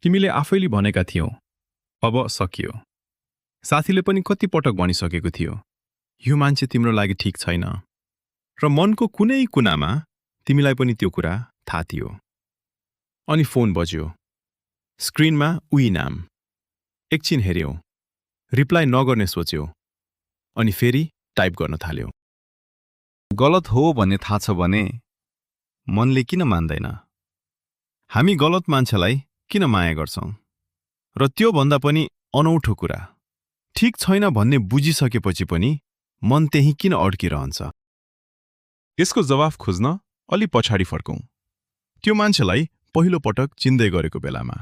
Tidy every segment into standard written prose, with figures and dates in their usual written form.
तिमीले आफैले भनेका थियौ, अब सकियो। साथीले पनि कति पटक भनिसकेको थियो, यो मान्छे तिम्रो लागि ठिक छैन। र मनको कुनै कुनामा तिमीलाई पनि त्यो कुरा थाहा थियो। अनि फोन बज्यो। स्क्रिनमा उही नाम। एकछिन हेऱ्यौ, रिप्लाई नगर्ने सोच्यौ, अनि फेरि टाइप गर्न थाल्यौ। गलत हो भन्ने थाहा छ भने मनले किन मान्दैन? हामी गलत मान्छेलाई किन माया गर्छौं? र त्यो भन्दा पनि अनौठो कुरा, ठिक छैन भन्ने बुझिसकेपछि पनि मन त्यही किन अड्किरहन्छ? यसको जवाफ खोज्न अलि पछाडि फर्कौं। त्यो मान्छेलाई पहिलो पटक चिन्दै गरेको बेलामा।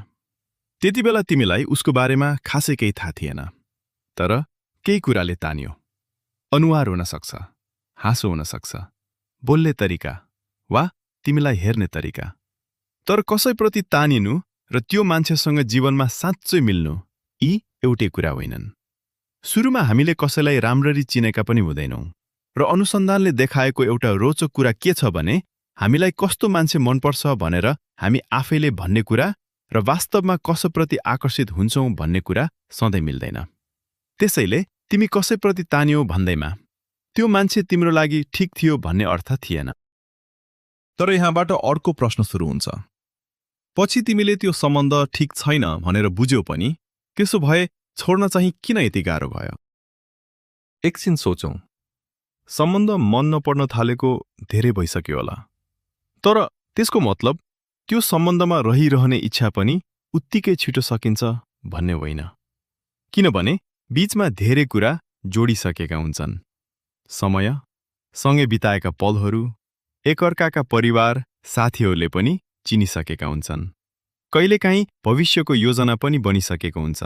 त्यति बेला तिमीलाई उसको बारेमा खासै केही थाहा थिएन। तर केही कुराले तान्यो। अनुहार हुन सक्छ, हाँसो हुन सक्छ, बोल्ने तरिका वा तिमीलाई हेर्ने तरिका। तर कसैप्रति तानिनु र त्यो मान्छेसँग जीवनमा साँच्चै मिल्नु यी एउटै कुरा होइनन्। सुरुमा हामीले कसैलाई राम्ररी चिनेका पनि हुँदैनौं। र अनुसन्धानले देखाएको एउटा रोचक कुरा के छ भने हामीलाई कस्तो मान्छे मनपर्छ भनेर हामी आफैले भन्ने कुरा र वास्तवमा कसैप्रति आकर्षित हुन्छौं भन्ने कुरा सधैँ मिल्दैन। त्यसैले तिमी कसैप्रति तान्यौ भन्दैमा त्यो मान्छे तिम्रो लागि ठिक थियो भन्ने अर्थ थिएन। तर यहाँबाट अर्को प्रश्न सुरु हुन्छ। पछि तिमीले त्यो सम्बन्ध ठिक छैन भनेर बुझ्यौ पनि त्यसो भए छोड्न चाहिँ किन यति गाह्रो भयो? एकछिन सोचौं। सम्बन्ध मन नपर्न थालेको धेरै भइसक्यो होला। तर त्यसको मतलब त्यो सम्बन्धमा रहिरहने इच्छा पनि उत्तिकै छिटो सकिन्छ भन्ने होइन। किनभने बीचमा धेरै कुरा जोडिसकेका हुन्छन्। समय, सँगै बिताएका पलहरू, एकअर्काका परिवार, साथीहरूले पनि चिनिसकेका हुन्छन्। कहिलेकाहीँ भविष्यको योजना पनि बनिसकेको हुन्छ।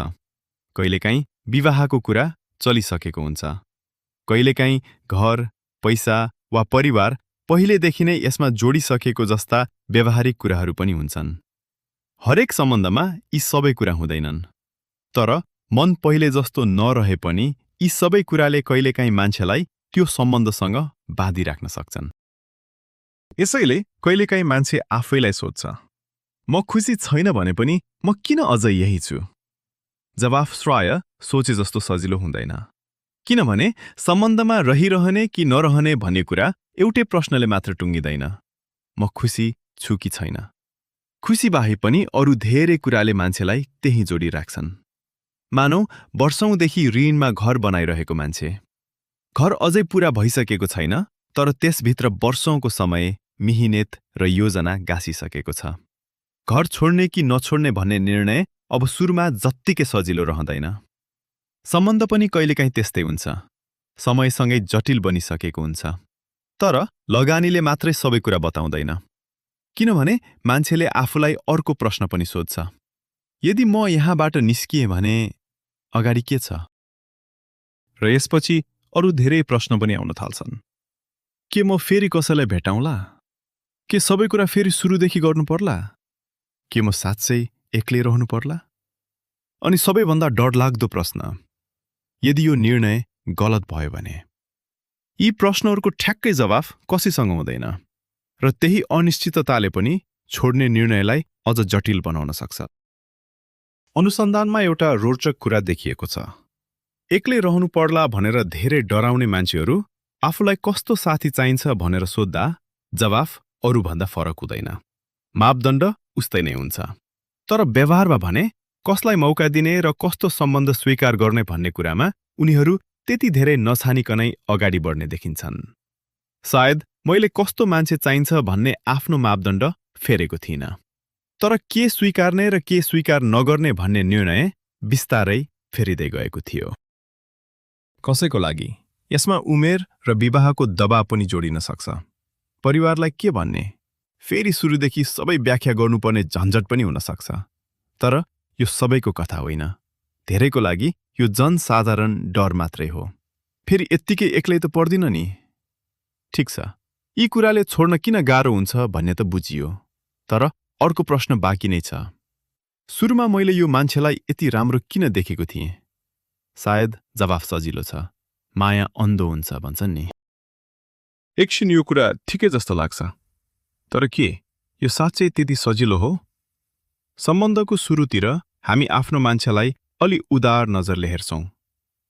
कहिलेकाहीँ विवाहको कुरा चलिसकेको हुन्छ। कहिलेकाहीँ घर, पैसा वा परिवार पहिलेदेखि नै यसमा जोडिसकेको जस्ता व्यावहारिक कुराहरू पनि हुन्छन्। हरेक सम्बन्धमा यी सबै कुरा हुँदैनन्। तर मन पहिले जस्तो नरहे पनि यी सबै कुराले कहिलेकाहीँ मान्छेलाई त्यो सम्बन्धसँग बाँधिराख्न सक्छन्। यसैले कहिलेकाहीँ मान्छे आफैलाई सोध्छ, म खुसी छैन भने पनि म किन अझ यही छु? जवाफ प्राय सोचे जस्तो सजिलो हुँदैन। किनभने सम्बन्धमा रहिरहने कि नरहने भन्ने कुरा एउटै प्रश्नले मात्र टुङ्गिँदैन। म खुसी छु कि छैन? खुसी बाहेक पनि अरू धेरै कुराले मान्छेलाई त्यही जोडिराख्छन्। मानौ वर्षौंदेखि ऋणमा घर बनाइरहेको मान्छे। घर अझै पूरा भइसकेको छैन, तर त्यसभित्र वर्षौंको समय, मिहिनेत र योजना गाँसिसकेको छ। घर छोड्ने कि नछोड्ने भन्ने निर्णय अब सुरुमा जत्तिकै सजिलो रहँदैन। सम्बन्ध पनि कहिलेकाहीँ त्यस्तै हुन्छ। समयसँगै जटिल बनिसकेको हुन्छ। तर लगानीले मात्रै सबै कुरा बताउँदैन। किनभने मान्छेले आफूलाई अर्को प्रश्न पनि सोध्छ। यदि म यहाँबाट निस्किएँ भने अगाडि के छ? र यसपछि अरू धेरै प्रश्न पनि आउन थाल्छन्। के म फेरि कसैलाई भेटाउँला? के सबै कुरा फेरि सुरुदेखि गर्नु पर्ला? के म साँच्चै एक्लै रहनु पर्ला? अनि सबैभन्दा डरलाग्दो प्रश्न, यदि यो निर्णय गलत भयो भने? यी प्रश्नहरूको ठ्याक्कै जवाफ कसैसँग हुँदैन। र त्यही अनिश्चितताले पनि छोड्ने निर्णयलाई अझ जटिल बनाउन सक्छ। अनुसन्धानमा एउटा रोचक कुरा देखिएको छ। एक्लै रहनु पर्ला भनेर धेरै डराउने मान्छेहरू आफूलाई कस्तो साथी चाहिन्छ भनेर सोध्दा जवाफ अरूभन्दा फरक हुँदैन। मापदण्ड उस्तै नै हुन्छ। तर व्यवहारमा भने कसलाई मौका दिने र कस्तो सम्बन्ध स्वीकार गर्ने भन्ने कुरामा उनीहरू त्यति धेरै नछानिकनै अगाडि बढ्ने देखिन्छन्। सायद मैले कस्तो मान्छे चाहिन्छ भन्ने आफ्नो मापदण्ड फेरेको थिइनँ। तर के स्वीकार्ने र के स्वीकार नगर्ने भन्ने निर्णय बिस्तारै फेरिँदै गएको थियो। कसैको लागि यसमा उमेर र विवाहको दबाव पनि जोडिन सक्छ। परिवारलाई के भन्ने, फेरि सुरुदेखि सबै व्याख्या गर्नुपर्ने झन्झट पनि हुन सक्छ। तर यो सबैको कथा होइन। धेरैको लागि यो जनसाधारण डर मात्रै हो। फेरि यत्तिकै एक्लै त पर्दिन नि। ठिक छ, यी कुराले छोड्न किन गाह्रो हुन्छ भन्ने त बुझियो। तर अर्को प्रश्न बाँकी नै छ। सुरुमा मैले यो मान्छेलाई यति राम्रो किन देखेको थिएँ? सायद जवाफ सजिलो छ। माया अन्धो हुन्छ भन्छन् नि। एकछिन यो कुरा ठिकै जस्तो लाग्छ। तर के यो साँच्चै त्यति सजिलो हो? सम्बन्धको सुरुतिर हामी आफ्नो मान्छेलाई अलि उदार नजरले हेर्छौं।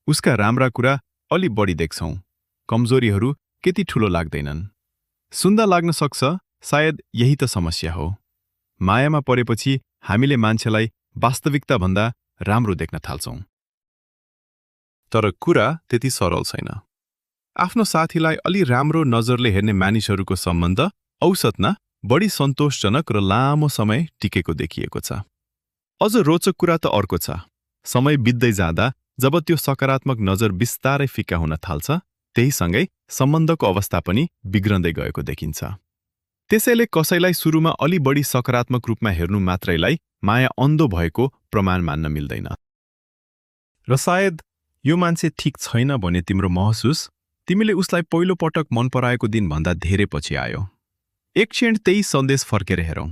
उसका राम्रा कुरा अलि बढी देख्छौं। कमजोरीहरू त्यति ठूलो लाग्दैनन्। सुन्दा लाग्न सक्छ सायद यही त समस्या हो। मायामा परेपछि हामीले मान्छेलाई वास्तविकताभन्दा राम्रो देख्न थाल्छौं। तर कुरा त्यति सरल छैन। आफ्नो साथीलाई अलि राम्रो नजरले हेर्ने मानिसहरूको सम्बन्ध औसतमा बढी सन्तोषजनक र लामो समय टिकेको देखिएको छ। अझ रोचक कुरा त अर्को छ। समय बित्दै जाँदा जब त्यो सकारात्मक नजर बिस्तारै फिक्का हुन थाल्छ, त्यहीसँगै सम्बन्धको अवस्था पनि बिग्रँदै गएको देखिन्छ। त्यसैले कसैलाई सुरुमा अलि बढी सकारात्मक रूपमा हेर्नु मात्रैलाई माया अन्धो भएको प्रमाण मान्न मिल्दैन। र सायद यो मान्छे ठिक छैन भने तिम्रो महसुस तिमीले उसलाई पहिलो पटक मन पराएको दिनभन्दा धेरै पछि आयो। एक क्षण त्यही सन्देश फर्केर हेरौं।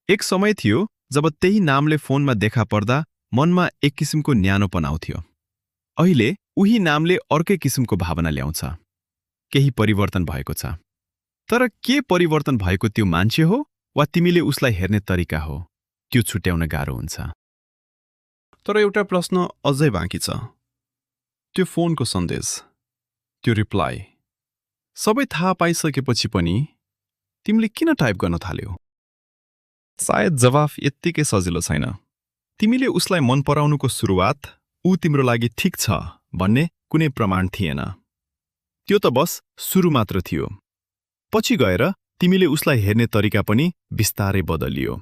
एक समय थियो जब त्यही नामले फोनमा देखा पर्दा मनमा एक किसिमको न्यानोपन आउँथ्यो। अहिले उही नामले अर्कै किसिमको भावना ल्याउँछ। केही परिवर्तन भएको छ। तर के परिवर्तन भएको त्यो मान्छे हो वा तिमीले उसलाई हेर्ने तरिका हो, त्यो छुट्याउन गाह्रो हुन्छ। तर एउटा प्रश्न अझै बाँकी छ। त्यो फोनको सन्देश, त्यो रिप्लाई, सबै थाहा पाइसकेपछि पनि तिमीले किन टाइप गर्न थाल्यौ? सायद जवाफ यत्तिकै सजिलो छैन। तिमीले उसलाई मन पराउनुको सुरुवात ऊ तिम्रो लागि ठिक छ भन्ने कुनै प्रमाण थिएन। त्यो त बस सुरु मात्र थियो। पछि गएर तिमीले उसलाई हेर्ने तरिका पनि बिस्तारै बदलियो।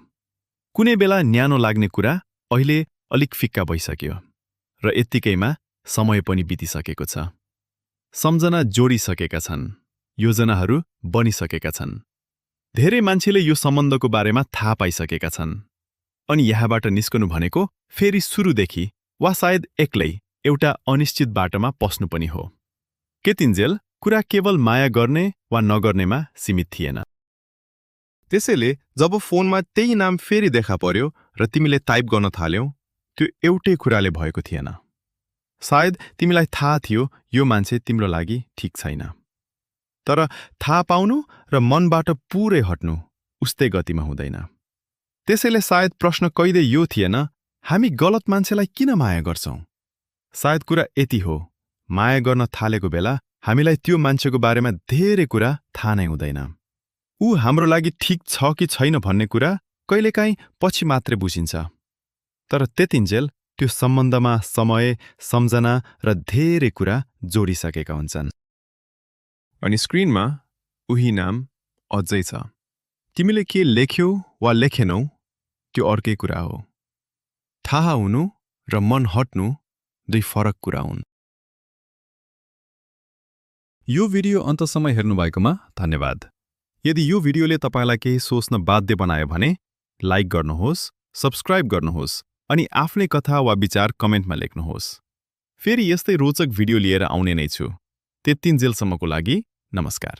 कुनै बेला न्यानो लाग्ने कुरा अहिले अलिक फिक्का भइसक्यो र यत्तिकैमा समय पनि बितिसकेको छ। सम्झना जोडिसकेका छन्, योजनाहरू बनिसकेका छन्। धेरै मान्छेले यो सम्बन्धको बारेमा थाहा पाइसकेका छन्। अनि यहाँबाट निस्कनु भनेको फेरि सुरुदेखि वा सायद एक्लै एउटा अनिश्चित बाटोमा पस्नु पनि हो। केतिन्जेल कुरा केवल माया गर्ने वा नगर्नेमा सीमित थिएन। त्यसैले जब फोनमा त्यही नाम फेरि देखा पर्यो र तिमीले टाइप गर्न थाल्यौ, त्यो एउटै कुराले भएको थिएन। सायद तिमीलाई थाहा थियो यो मान्छे तिम्रो लागि ठिक छैन। तर थाहा पाउनु र मनबाट पुरै हट्नु उस्तै गतिमा हुँदैन। त्यसैले सायद प्रश्न कहिल्यै यो थिएन, हामी गलत मान्छेलाई किन माया गर्छौं? सायद कुरा यति हो, माया गर्न थालेको बेला हामीलाई त्यो मान्छेको बारेमा धेरै कुरा थाहा नै हुँदैन। ऊ हाम्रो लागि ठिक छ कि छैन भन्ने कुरा कहिलेकाहीँ पछि मात्रै बुझिन्छ। तर त्यतिन्जेल त्यो सम्बन्धमा समय, सम्झना र धेरै कुरा जोडिसकेका हुन्छन्। अनि स्क्रिनमा उही नाम अझै छ। तिमीले के लेख्यौ वा लेखेनौ त्यो अर्कै कुरा हो। थाहा हुनु र मन हट्नु दुई फरक कुरा हुन्। यो भिडियो अन्तसम्म हेर्नुभएकोमा धन्यवाद। यदि यो भिडियोले तपाईँलाई केही सोच्न बाध्य बनायो भने लाइक गर्नुहोस्, सब्स्क्राइब गर्नुहोस् अनि आफ्नै कथा वा विचार कमेन्टमा लेख्नुहोस्। फेरि यस्तै रोचक भिडियो लिएर आउने नै छु। त्यतिन्जेलसम्मको लागि नमस्कार।